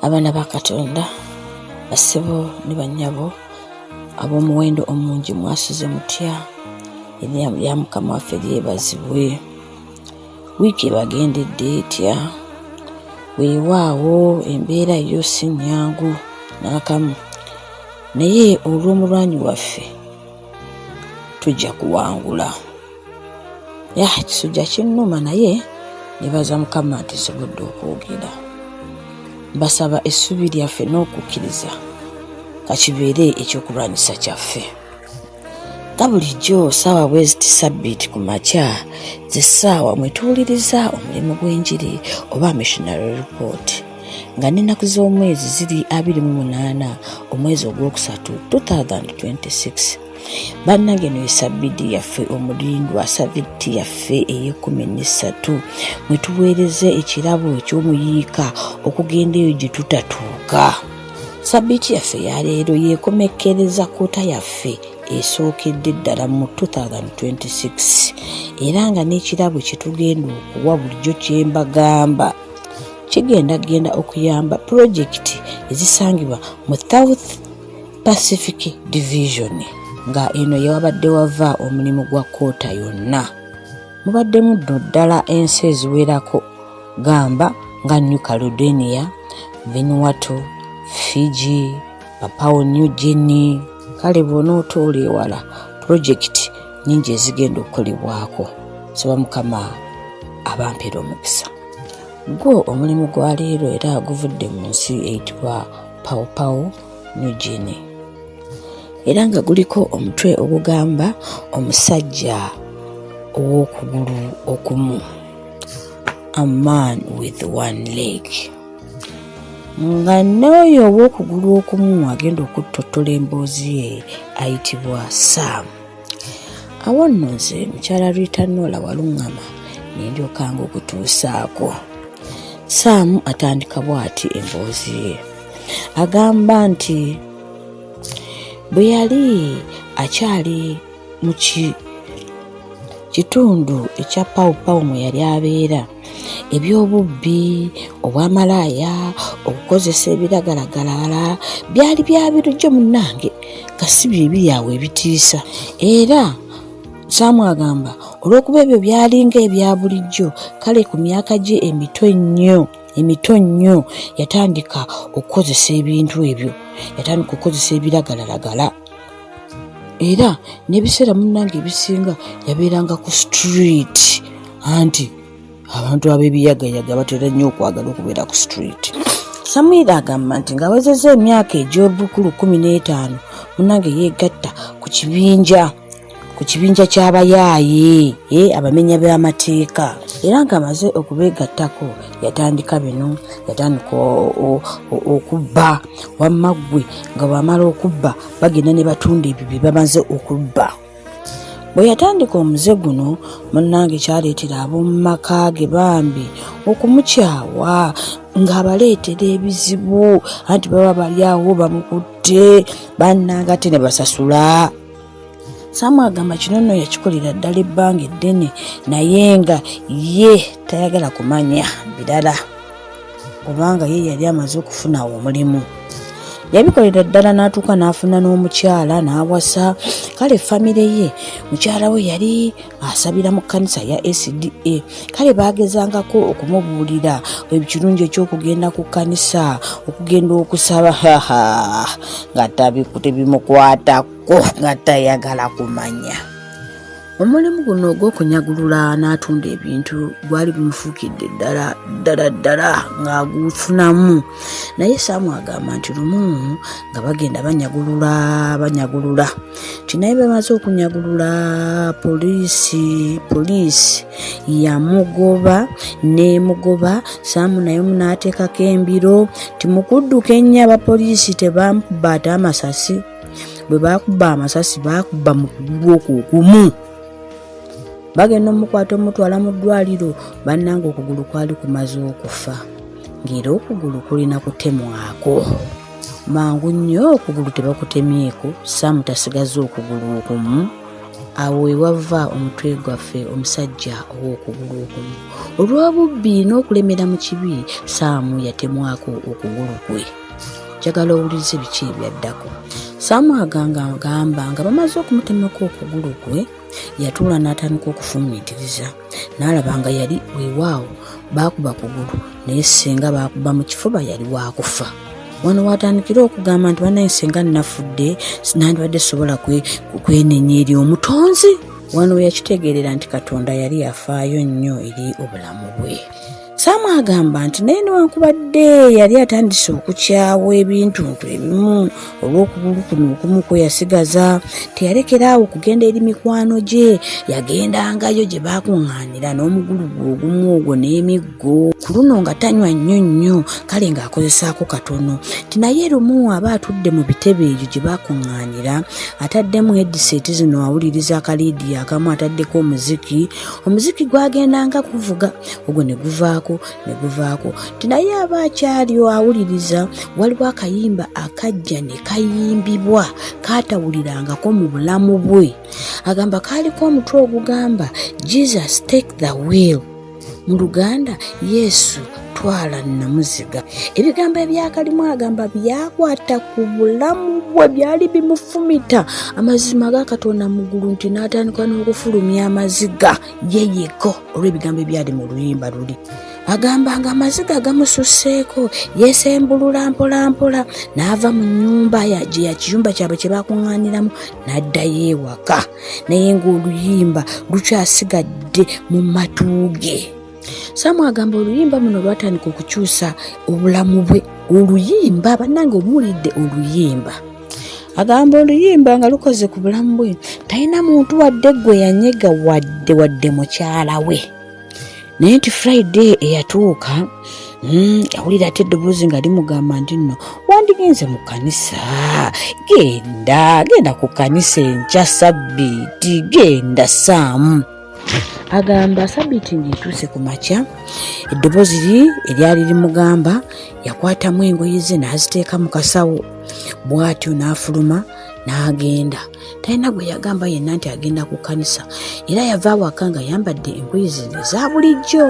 Abaana ba Katonda, bassebo ne bannyabo ab'omuwendo omungi, mwasuze mutya? Erinnya lya Mukama waffe lyebazibwe. Wiiki ebagendedde etya? Weewaawo embeera yo si nnyangu n'akamu, naye olw'omulwanyi waffe tujja kuwangula. Ya kisujja kinnuma, naye nebaza Mukama nti nsobodde okwogera. Mbasaba essuubi lyaffe n'okukkiriza kakibeere ekyokulwanyisa kyaffe. Nga bulijjo saawa bweziti sabbiiti ku makya zessaawa mwe tuwuliriza omulimu gw'enjiri oba missionary report, nga n'ennaku z'omwezi ziri 28 omwezi ogwokusatu 2026. Bannange, eno ye sabbiiti yaffe omulindwa, sabbiiti yaffe ey'e13 mwe tuweereza ekirabo eky'omuyiika okugenda eyo gye tutatuuka. Sabbiiti yaffe ya leero yeekomekkereza quarter yaffe esookedde ddala mu 2026, era nga n'ekirabo kye tugenda okuwa bulijjo kyembagamba kigenda genda okuyamba pulojekiti ezisangibwa mu South Pacific Division, nga eno yewabadde wava omulimu gwa quarter yonna. Mubaddemu nno ddala ensi eziwerako, gamba nga New Caledonia, Vanuatu, Fiji, Papua New Guinea. Kale bw'onootoola ewala, pulojekiti nyingi ezigenda okukolebwako. Saba Mukama abampeera omukisa. Gwo omulimu gwa leero era guvudde mu nsi eyitibwa Papua New Guinea, era nga guliko omutwe ogugamba omusajja ow'okugulu okumu, a man with one leg, nga n'oyo ow'okugulu okumu agenda okuttottola emboozi ye ayitibwa Sam. Awo nno nze mukyala Rita Nola Waluŋŋama nendyokanga okutuusaako. Sam atandika bw'ati emboozi ye, agamba nti bwe yali akyali mu kitundu ekya Pawupawu mwe yali abeera, ebyobubbi, obwamalaaya, okukozesa ebiragalagalala byali bya bulijjo munnange, nga si bye biri awo ebitiisa. Era Saamu agamba olw'okuba ebyo byalinga ebya bulijjo, kale ku myaka gye emito ennyo, emito nnyo, yatandika okukozesa ebintu ebyo, yatandika okukozesa ebiragalalagala. Era n'ebiseera munnange ebisinga yabeeranga ku street, anti abantu ab'ebiyagayaga batera nnyo okwagala okubeera ku street. Samwiri agamba nti ng'awezezza emyaka egy'obukulu 15, munnange yeegatta ku kibinja ky'abayaaye, abamenya b'amateeka. Era ng'amaze okubeegattako, yatandika bino, yatandika okubba. Wamma ggwe, nga bw'amala okubba bagenda ne batunda ebyo bye bamaze okubba. Bwe yatandika omuze guno, munnange, kyaleetera ab'omu maka ge bambi okumukyawa, ng'abaleetera ebizibu, anti baba bali awo bamukutte bannange ate ne basasula. Saamu agamba kino nno yakikolera ddala ebbanga eddene, naye nga ye tayagala kumanya birala kubanga ye yali amaze okufuna omulimu. Yabikolera ddala n'atuuka n'afuna n'omukyala n'awasa. Kale famire ye, mukyala we yali asabira mu kkanisa ya SDA. Kale baagezangako okumubuulira ekirungi eky'okugenda ku kkanisa, okugenda okusaba, haha, nga tebimukwatako, nga tayagala kumanya. Omulimu guno ogw'okunyagulula n'atunda ebintu gwali gumufuukidde ddala ddala ddala ng'agufunamu. Naye Saamu agamba nti lumu nga bagenda banyagulula, banyagulula nti naye bamaze okunyagulula, poliisi yamugoba n'emugoba. Saamu naye n'ateekako embiro nti mukudduka ennyo abapoliisi tebamukuba ate amasasi. Bwe baakuba amasasi, baakuba mu kugulu okwo okumu. Bagenda omukwata omutwala mu ddwaliro, bannange, okugulu kwali kumaze okufa, ng'era okugulu kulina kutemwako mangu nnyo. Okugulu tebakutemyeko, Saamu tasigaza okugulu okumu. Awo we wava omutwe gwaffe omusajja ow'okugulu okumu. Olw'obubbi n'okulemera mu kibi, Saamu yatemwako okugulu kwe. Njagala owulirize biki ebyaddako. Saamu aganga agamba nga bamaze okumutemako okugulu kwe, yatuula n'atandika okufumiitiriza n'alaba nga yali weewaawo baakuba kugulu naye singa baakuba mu kifuba yali waakufa. Wano watandikira okugamba nti banaye singa nafudde nandibadde sobola kwenenya eri omutonzi. Wano yakitegeerera nti Katonda yali afaayo nnyo eri obulamu bwe. Saamu agamba nti naye newankubadde yali atandise okukyawa ebintuntu ebimu olw'okugulu kuno okumu kwe yasigaza, teyalekera awo kugenda eri mikwano gye, yagendangayo gye baakuŋŋaanira n'omugulu gwe ogumu ogwo n'emiggo. Ku luno nga tanywa nnyo nnyo, kale ng'akozesaako katono. Nti naye lumu aba atudde mu bitebe ebyo gye baakuŋŋaanira, ataddemu headset zino awuliriza akaliidiyo akamu, ataddeko omuziki, omuziki gwagendanga kuvuga ogwo ne guvaako ne guvaako. Nti naye aba akyali awuliriza, waliwo akayimba akajja ne kayimbibwa kaatawulirangako mu bulamu bwe. Agamba kaaliko omutwe ogugamba Jesus take the wheel, mu Luganda Yesu twala nnamuziga. Ebigambo ebyakalimu agamba byakwata ku bulamu bwe, byali bimufumita amazima ga Katonda mu ggulu, nti n'atandika n'okufulumya amaziga ye yekka olw'ebigambo ebyali mu luyimba luli. Agamba nga amaziga gamususseeko, yeesembulula mpolampola n'ava mu nnyumba gye ya kiyumba kyabwe kye bakuŋŋaaniramu n'addayo ewaka, naye ng'oluyimba lukyasigadde mu matu ge. Saamu agamba oluyimba muno lwatandika okukyusa obulamu bwe. Oluyimba bannange omuwulidde oluyimba, agamba oluyimba nga lukoze ku bulamu bwe, talina muntu wadde gwe yanyega wadde wadde mukyala we. Naye nti Friday eyatuuka, yawulira ate eddoboozi nga limugamba nti nno wandigenze mu kkanisa, genda genda ku kkanisa enkya sabbiiti, genda Saamu. Agamba sabbiiti ng'etuuse ku makya, eddoboozi liri eryali limugamba yakwatamu engoye ze n'aziteeka mu kasawo, bw'atyo n'afuluma n'agenda. Talina gwe yagamba yenna nti agenda ku kkanisa, era yava awaka nga yambadde engoye ze eza bulijjo.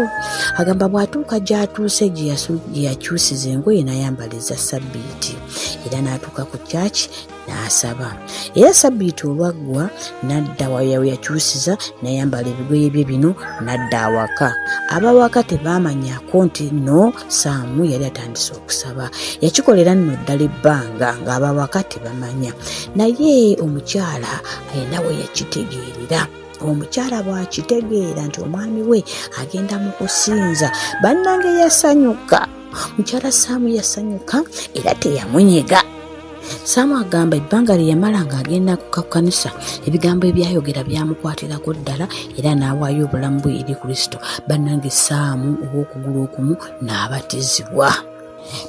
Agamba bw'atuuka gy'atuuse gye yakyusiza engoye n'ayambala eza sabbiiti, era n'atuuka ku kyaki n'asaba. Era sabbiiti olwaggwa n'adda we yakyusiza n'ayambala ebigoye bye bino n'adda awaka. Abawaka tebaamanyako nti no Saamu yali atandise okusaba. Yakikolera nno ddala ebbanga ng'abawaka tebamanya, naye omukyala alina we yakitegeerera. Omukyala bw'akitegeera nti omwami we agenda mu kusinza, bannange yasanyuka. Mukyala Saamu yasanyuka era teyamunyega. Saamu agamba ebbanga lye yamala ng'agenda ku kanisa, ebigambo ebyayogera byamukwatirako ddala era n'awaayo obulamu bwe eri Kristo. Bannange Saamu ow'okugulu okumu n'abatizibwa.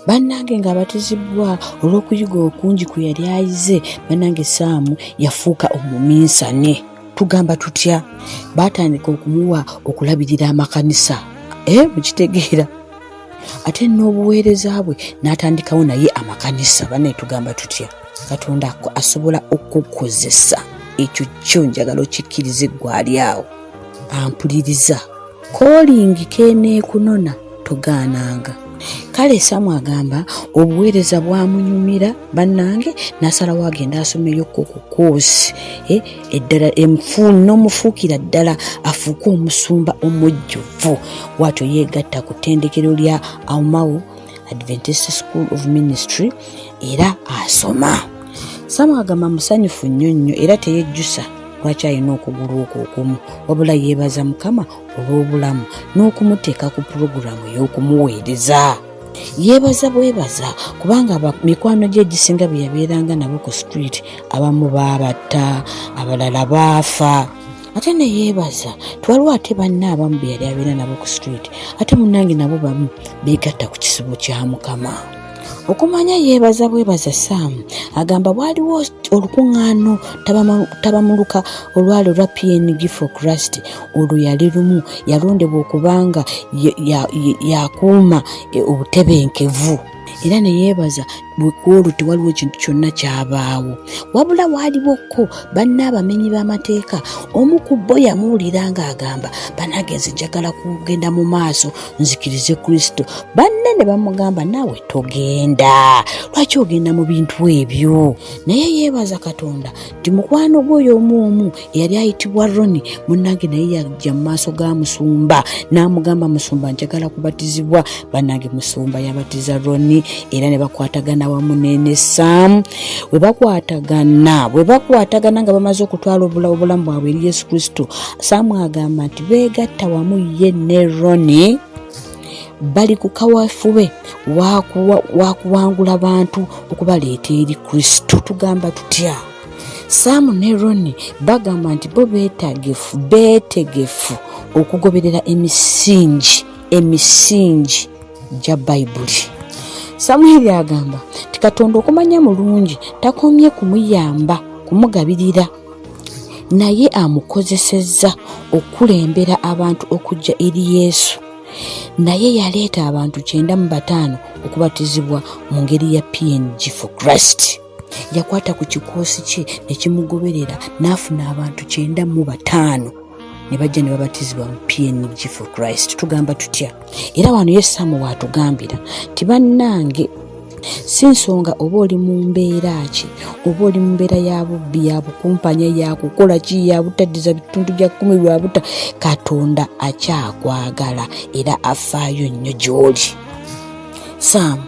Bannange ng'abatizibwa olw'okuyiga okungi kwe yali ayize, bannange Saamu yafuuka omuminsane. Tugamba tutya? Baatandika okumuwa okulabirira amakanisa. Mukitegeera? Ate n'obuweereza bwe n'atandikawo naye amakanisa. Bannaye tugamba tutya? Katonda asobola okukozesa ekyo kyo, njagala okikkirize ggwe ali awo ampuliriza. Koolingi k'eneekunona togaananga. Kale Saamu agamba obuweereza bwamunyumira bannange, n'asalawo agenda asomeyokko ku koosi eddala n'omufuukira ddala afuuke omusumba omujjuvu. Bw'atyo yeegatta ku ttendekero lya Aumau Adventist School of Ministry era asoma. Saamu agamba musanyufu nnyo nnyo era teyejjusa lwaki alina okugulu okwo okumu, wabula yeebaza Mukama olw'obulamu n'okumuteeka ku pulogulaamu ey'okumuweereza. Yeebaza bwebaza kubanga mikwano gye egisinga bye yabeeranga nabo ku street abamu baabatta, abalala baafa. Ate ne yeebaza twaliwo ate banne abamu be yali abeera nabo ku street, ate munnange nabo bamu beegatta ku kisibo kya Mukama. Okumanya yeebaza bwebaza Saamu agamba waaliwo olukuŋŋaano tabamuluka olwali olwa PNG for Christ, olwo yali lumu yalondebwa okubanga yakuuma obutebenkevu. Era ne yeebaza kwolwo tewaliwo kintu kyonna kyabaawo. Wabula waaliwoko banne abamenyi b'amateeka, omu ku bo yamuwulira ng'agamba, bannange nze njagala kugenda mu maaso nzikirize Kristo. Banne ne bamugamba, naawe togenda, lwaki ogenda mu bintu ebyo? Naye yeebaza Katonda nti mukwano gwe oyo omu omu eyali ayitibwa Roni munnange naye yajja mu maaso ga musumba n'amugamba, musumba njagala kubatizibwa. Bannange musumba yabatiza Roni era ne bakwatagana wamu ne Sam. Bwe bakwatagana nga bamaze okutwala obulamu bwabwe eri Yesu Kristo, Sam agamba nti beegatta wamu ye ne Roni, bali ku kawafube wakuwangula bantu okubaleeta eri Kristo. Tugamba tutya? Sam ne Roni bagamba nti bo beetegefu okugoberera emisingi gya Bayibuli. Samuel agamba nti Katonda okumanya mulungi takomye kumuyamba kumugabirira, naye amukozesezza okukulembera abantu okujja eri Yesu. Naye yaleeta abantu 95 okubatizibwa mu ngeri ya PNG for Christ. Yakwata ku kikoosi kye ne kimugoberera n'afuna abantu 95 ne bajja ne babatizibwa mu PNG for Christ. Tugamba tutya? Era wano ye Sam waatugambira nti bannange, si nsonga oba oli mu mbeera ki, oba oli mu mbeera ya bubbi, ya bukumpanya, ya kukola ki, ya butaddiza bitundu bya 10 lwa buta, Katonda akyakwagala era afaayo nnyo gy'oli. Sam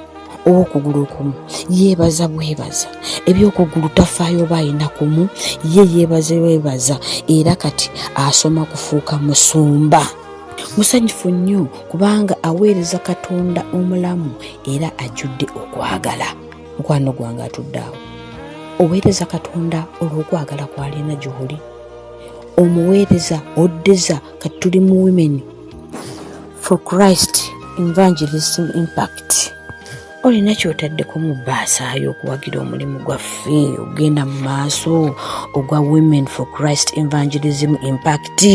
ow'okugulu okumu yeebaza bwebaza, ebyokugulu tafaayo oba alina kumu, ye yeebaza bwebaza, era kati asoma kufuuka musumba. Musanyufu nnyo kubanga aweereza Katonda omulamu era ajjudde okwagala. Mukwano gwange atudde awo, oweereza Katonda olw'okwagala kw'alina gy'oli, omuweereza oddiza. Kati tuli mu Women for Christ Evangelism Impact. Olina ky'otaddeko mu bbaasaayo okuwagira omulimu gwaffe ogenda mu maaso ogwa Women for Christ Evangelism Impact?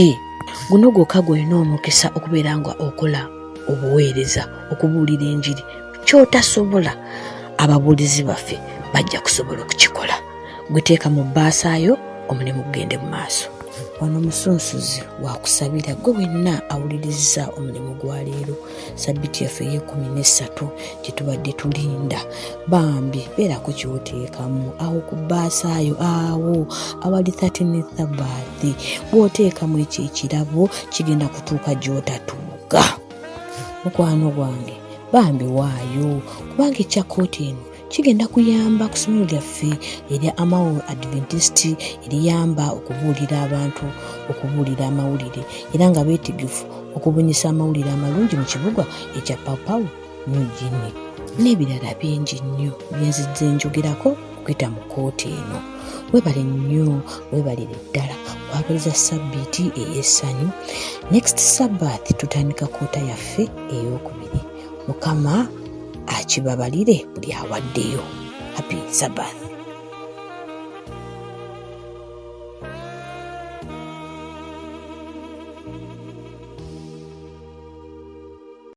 Guno gwokka gw'olina omukisa okubeera nga okola obuweereza, okubuulira enjiri. Ky'otasobola, ababuulizi baffe bajja kusobola okukikola. Gwe teeka mu bbaasaayo omulimu gugende mu maaso. Wano musunsuzi wakusabira gwe wenna awuliriza omulimu gwa leero, sabbiti yaffe ey'ekkumi n'esatu gye tubadde tulinda. Bambi beerako ky'oteekamu awo ku bbaasaayo awo awali 13 Sabbath. Bw'oteekamu ekyo ekirabo kigenda kutuuka gy'otatuuka. Mukwano gwange, bambi waayo, kubanga ekya kooti eno kigenda kuyamba ku ssomero lyaffe erya Amawo Adventist, eriyamba okubuulira abantu, okubuulira amawulire, era nga beetegefu okubunyisa amawulire amalungi mu kibuga ekya Papua New Guinea n'ebirala bingi nnyo byenzijja njogerako okuyita mu kkooti eno. Weebale nnyo, weebalire ddala. Kwagaliza sabbiiti ey'essanyu. Next Sabbath tutandika koota yaffe ey'okubiri. Mukama akibabalire buli awaddeyo. Happy Sabbath.